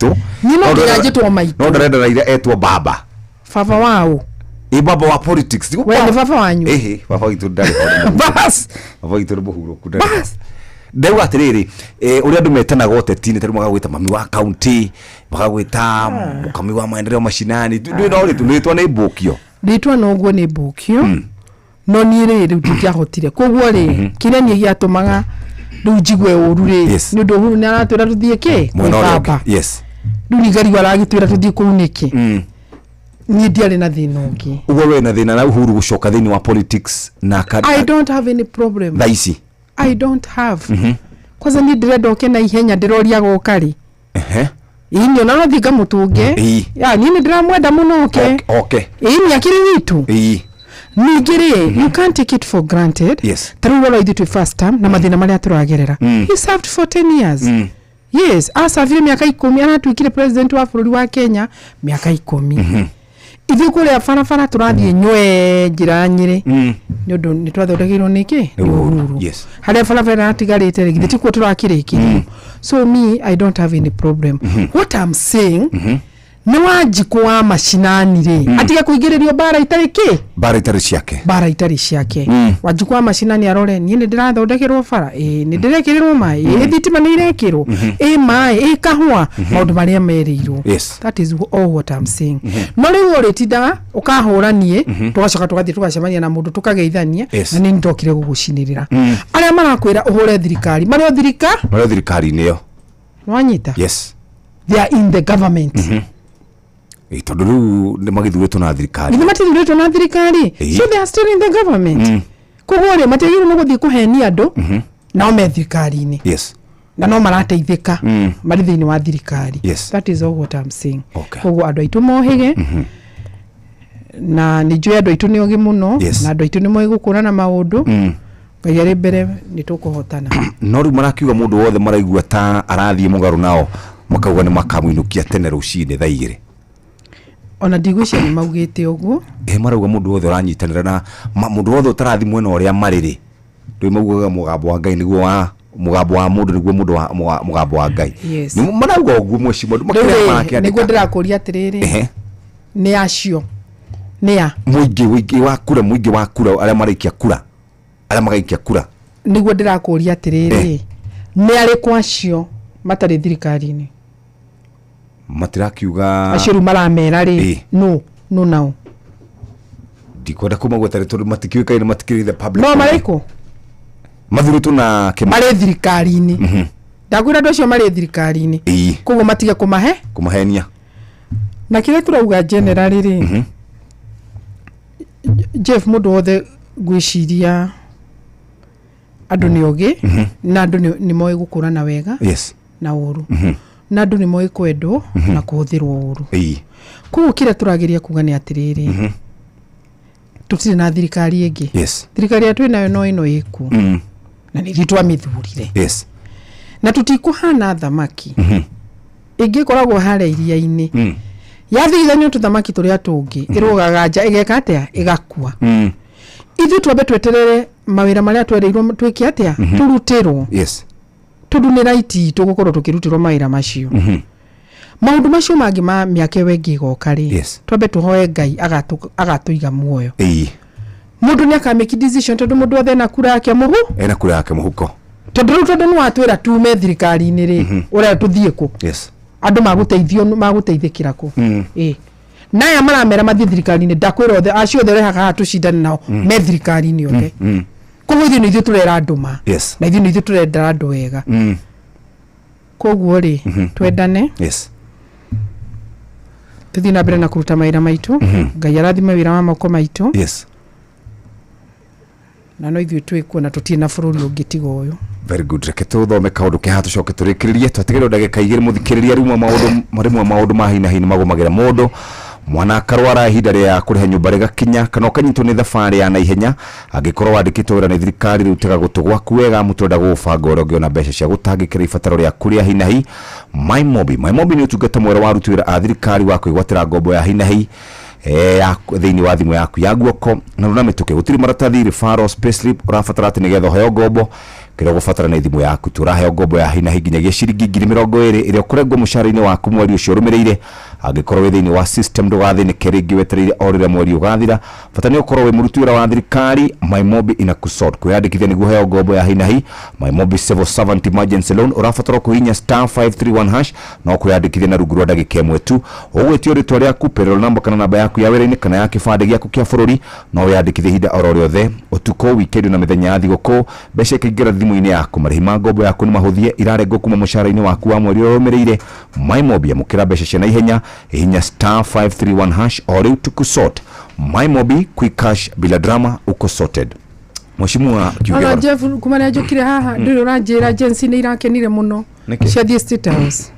Maitũ. Niĩ no No nginya ndĩrenda- njĩtwo maitũ. No ndĩrenda Raila etwo baba. Baba waũ? Ĩ baba wa politics. Tiguo We nĩ baba wanyu? Ĩhĩ, baba witũ ndarĩ ho, nĩ mũhurũku. Bas. Baba witũ nĩ mũhurũku ndarĩ ho. Bas. Ndauga atĩrĩrĩ, ũrĩa andũ metanaga ũteti-inĩ ta rĩu magagwĩta mami wa kaunti, magagwĩta mũkami wa maendeleo mashinani. Ndũĩ no rĩtwa rĩtwa nĩ mbũkio. Rĩtwa noguo nĩ mbũkio. No niĩ rĩ, rĩu ndingĩahotire. Koguo rĩ, kĩrĩa niĩ gĩatũmaga rĩu njigue ũru rĩ, nĩ ũndũ Uhuru nĩ aratwĩra tũthiĩ kĩ? Kwĩ Mwena ũrĩa ũngĩ. baba. Rĩu niĩ ngarigwo aragĩtwĩra tũthiĩ kũu nĩkĩ? Niĩ ndiarĩ na thĩna ũngĩ. Ũguo we na thĩna na Uhuru gũcoka thĩinĩ wa politics na ka I don't have any problem. Thaa ici. I don't have. Kwanza niĩ ndĩrenda oke na ihenya, ndĩroria goka rĩ. Ĩni ona no thiĩ ngamũtũnge. Ya niĩ nĩ ndĩramwenda mũno oke. Oke. Ĩni akĩrĩ witũ. Ningĩ rĩ, you can't take it for granted. Ta rĩu rora ithuĩ twĩ first term na mathĩna marĩa tũragerera. He served for 10 years. Yes, acabire mĩaka 10, aratuĩkire president wa bũrũri wa Kenya mĩaka 10. Ithuĩ kũrĩa barabara tũrathiĩ nywee njĩra ya Nyĩrĩ nĩ ũndũ nĩ twathondekeirwo nĩ kĩ? Nĩ Uhuru. Harĩa barabara ĩratigarĩte rĩ, githĩ tikuo tũrakĩrĩkĩrio? So me, I don't have any problem. What I'm saying, nĩ Wanjikũ wa macinani rĩ, atige kũingĩrĩrio mbara itarĩ kĩ? Mbara itarĩ ciake. Mbara itarĩ ciake. Wanjikũ wa macinani arore, niĩ nĩ ndĩrathondekerwo bara? Ĩĩ. Nĩ ndĩrekĩrĩrwo maĩ? Ĩĩ. Thitima nĩ irekĩrwo? Ĩĩ. Maĩ? Ĩĩ. Kahũa? Maũndũ marĩa merĩirwo. That is all what I'm saying. No rĩu ũrĩtindaga ũkahũra niĩ, tũgacoka tũgathiĩ tũgacemania na mũndũ tũkageithania. Na nĩ ndokire gũgũcinĩrĩra. Arĩa marakwĩra ũhũre thirikari marĩ o thirika Marĩ o thirikari-inĩ ĩyo. Nĩwanyita? Yes. They are in the government. Ĩ, tondũ rĩu nĩ magĩthurĩtwo na thirikari. Githĩ matithurĩtwo na thirikari? So they are still in the government. Koguo rĩ, matiagĩrĩirwo nĩ gũthiĩ kũhenia andũ nao me thirikari-inĩ. Na no marateithĩka marĩ thĩinĩ wa thirikari. That is all what I'm saying. Koguo andũ aitũ mohĩge, na nĩ njũĩ andũ aitũ nĩ ogĩ mũno. Na andũ aitũ nĩ moĩ gũkũrana maũndũ. Ngai arĩ mbere, nĩ tũkũhotana. No rĩu marakiuga mũndũ wothe maraigua ta arathiĩ mũgarũ nao, makauga nĩ makamũinũkia tene rũcinĩ thaa 2. Ona ndigwĩciria nĩ maugĩte ũguo. Ĩ, marauga mũndũ wothe ũranyitanĩra na mũndũ wothe ũtarathi mwena ũrĩa marĩ rĩ, rĩu maugaga mũgambo wa Ngai nĩguo wa mũgambo wa mũndũ nĩguo mũndũ wa mũgambo wa Ngai. Nĩ marauga ũguo, mheshimiwa, Rĩu makĩrĩa rĩ, marakĩandĩka. Nĩguo ndĩrakũria atĩrĩrĩ, nĩ acio nĩ a Mũingĩ wa kura, mũingĩ wa kura, arĩa maraikia kura, arĩa magaikia kura. Nĩguo ndĩrakũria atĩrĩrĩ, nĩ arĩkũ acio matarĩ thirikari-inĩ? Matirakiuga. Acio rĩu maramera rĩ, no no nao? Ndikwenda kũmagweta tondũ matikĩũĩkaine, matikĩrĩ the public. No marĩkũ? Mathurĩtwo na kĩma. Marĩ thirikari-inĩ. Ndakwĩra andũ acio marĩ thirikari-inĩ. Koguo matige kũmahe Kũmahenia. Na kĩrĩa tũrauga generally rĩ, Jeff, mũndũ wothe ngwĩciria andũ nĩ ogĩ na andũ nĩ moĩ gũkũrana wega na ũru, na andũ nĩ moĩ kwendwo na kũhũthĩrwo ũru. Koguo kĩrĩa tũrageria kuga nĩ atĩrĩrĩ, tũtirĩ na thirikari ĩngĩ. Thirikari ĩrĩa twĩ nayo no ĩno ĩkuo, na nĩ ithuĩ twamĩthurire. Na tũtikũhana thamaki ĩngĩkoragwo harĩa iria-inĩ, yathigithanio tũthamaki tũrĩa tũngĩ, ĩrũgaga nja ĩgeka atĩa? Ĩgakua. Ithuĩ twambe tweterere mawĩra marĩa twerĩirwo twĩke atĩa, tũrutĩrwo, tondũ nĩ right itũ gũkorwo tũkĩrutĩrwo mawĩra macio. Maũndũ macio mangĩ ma mĩaka ĩyo ĩngĩ ĩgoka rĩ, twambe tũhoe Ngai agatũiga muoyo. Mũndũ nĩ akamake decision, tondũ mũndũ wothe ena kura yake mũhu. Ena kura yake mũhuko. Tondũ rĩu, tondũ nĩ watwĩra tume thirikari-inĩ rĩ, ũrĩa tũthiĩ kũ? Andũ magũteithio, magũteithĩkĩra kũ? Ĩ na aya maramera mathiĩ thirikari-inĩ, ndakwĩra othe acio othe ũrehaga haha tũcindane nao me thirikari-inĩ othe. Koguo ithuĩ nĩ ithuĩ tũrera andũ ma na ithuĩ nĩ ithuĩ tũrendera andũ wega. Koguo rĩ, twendane, tũthiĩ na mbere na kũruta mawĩra maitũ. Ngai arathime wĩra wa moko maitũ. Na no ithuĩ twĩkuo na tũtirĩ na bũrũri ũngĩ tiga ũyũ. Very good. Reke tũthome kaũndũ keha tũcoke tũrĩkĩrĩrie. Twatigĩrwo ndagĩka 2, mũthikĩrĩria. Rĩmwe maũndũ, rĩmwe maũndũ ma hi na hi nĩ magũmagĩra mũndũ. Mwana akarwara, ihinda rĩa kũrĩha nyũmba rĩgakinya, kana ũkanyitwo nĩ thabarĩ ya naihenya. Angĩkorwo wandĩkĩtwo wĩra nĩ thirikari, rĩu tega gũtũ gwaku wega, amu tũrenda gũgũbanga ũrĩa ũngĩona mbeca cia gũtangĩkĩra ibataro rĩaku rĩa hi na hi. MyMobi. MyMobi nĩ ũtungata mwerũ wa aruti wĩra a thirikari wa kwĩgwatĩra ngombo ya hi na hi thĩinĩ wa thimũ yaku ya guoko na na mĩtũkĩ. Gũtirĩ maratathi, referrals, payslip ũrabatara atĩ nĩgetha ũheo ngombo. Kĩrĩa ũgũbatara nĩ thimũ yaku tu. Ũraheo ngombo ya hi na hi nginyagia ciringi 20,000 ĩrĩa ũkũrengwo mũcara-inĩ waku mweri ũcio ũrũmĩrĩire. Angĩkorwo wĩ thĩinĩ wa system ndũgathĩnĩke rĩngĩ wetereire o rĩrĩa mweri ũgathira. Bata nĩ ũkorwo wĩ mũruti wĩra wa thirikari. MyMobi inakusort. Kwĩyandĩkithia nĩguo ũheo ngombo ya hi na hi MyMobi Civil Servant Emergency Loan ũrabatara kũhihinya star 531 hash no kwĩyandĩkithia na rungu rwa ndagĩka ĩmwe tu. Ũgwĩtio rĩtwa rĩaku, payroll number kana namba yaku ya wĩra-inĩ kana ya kĩbandĩ gĩaku kĩa bũrũri. No wĩyandĩkithie ihinda oro rĩothe, ũtukũ, wikendi na mĩthenya ya thigũkũ. Mbeca ikaingĩra thimũ-inĩ yaku. Marĩhi ma ngombo yaku nĩ mahũthie, irarengwo kuma mũcara-inĩ waku wa mweri ũrĩa ũrũmĩrĩire. MyMobi, amũkĩra mbeca cia naihenya. Hihinya star 531 hash o rĩu tukusort. MyMobi, quick cash bila drama, uko sorted. Mheshimiwa kiuge Ona Jeff kuma rĩrĩa njũkire haha ndũrĩ ũranjĩra Gen Z nĩ irakenire mũno. Nĩkĩ? Ciathiĩ State House.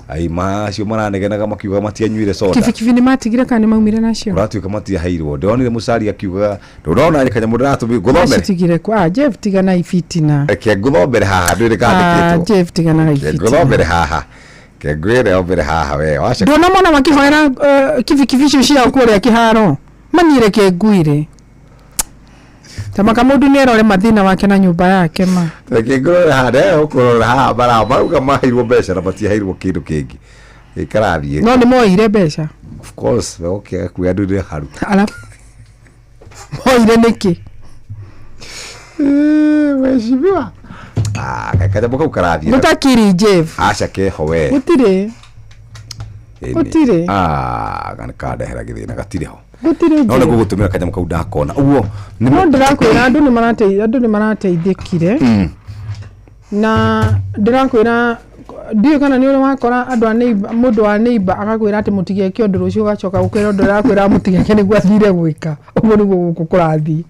Ai macio maranegenaga makiuga matianyuire soda. Kibikibi nĩ matigire kana nĩ maumire nacio? Ũratuĩka matiaheirwo. Ndĩronire mũcari akiugaga ndũrona kanyamũ ndĩratũmire ngũthomere. Macitigire kwa ah, Jeff tigana ifitina. Reke ngũthomere haha ndwĩrĩ Ah, kandĩkĩtwo. Jeff tigana Reke ifitina. ngũthomere haha. Reke ngwĩre ombere haha we waca. Ndona mona makĩhoera kibikibi icio ciao kũrĩa kĩharo. Mani reke nguire. Tamaka mũndũ nĩ erore mathĩna wake na nyũmba yake ma. Reke ngũrore haha ndĩrenda gũkũrora haha bara marauga maheirwo mbeca na matiaheirwo kĩndũ kĩngĩ. Ĩkarathiĩ. No nĩ moire mbeca. Of course, gũkĩaga kuoya andũ nĩ haru. Alafu moire nĩkĩ? Mheshimiwa. Ah, kanyamũ kau karathiĩ. Mũtakiri Jeff. Aca keho we. Gũtirĩ. Ĩni. Gũtirĩ. Ah, kandehera gĩthĩna gatirĩ ho. Gũtirĩ No nĩ Jeff. ngũgũtũmĩra kanyamũ kau ndakona. Ũguo nĩ No ndĩrakwĩra andũ nĩ marate andũ nĩ marateithĩkire. Na ndĩrakwĩra ndiũĩ kana nĩ ũrĩ wakora andũ a neighbor mũndũ wa neighbor agakwĩra atĩ mũtigeke ũndũ rũciũ ũgacoka gũkwĩra ũndũ ũrĩa arakwĩra mũtigeke nĩguo athire gwĩka. Ũguo nĩguo gũkũ kũrathiĩ.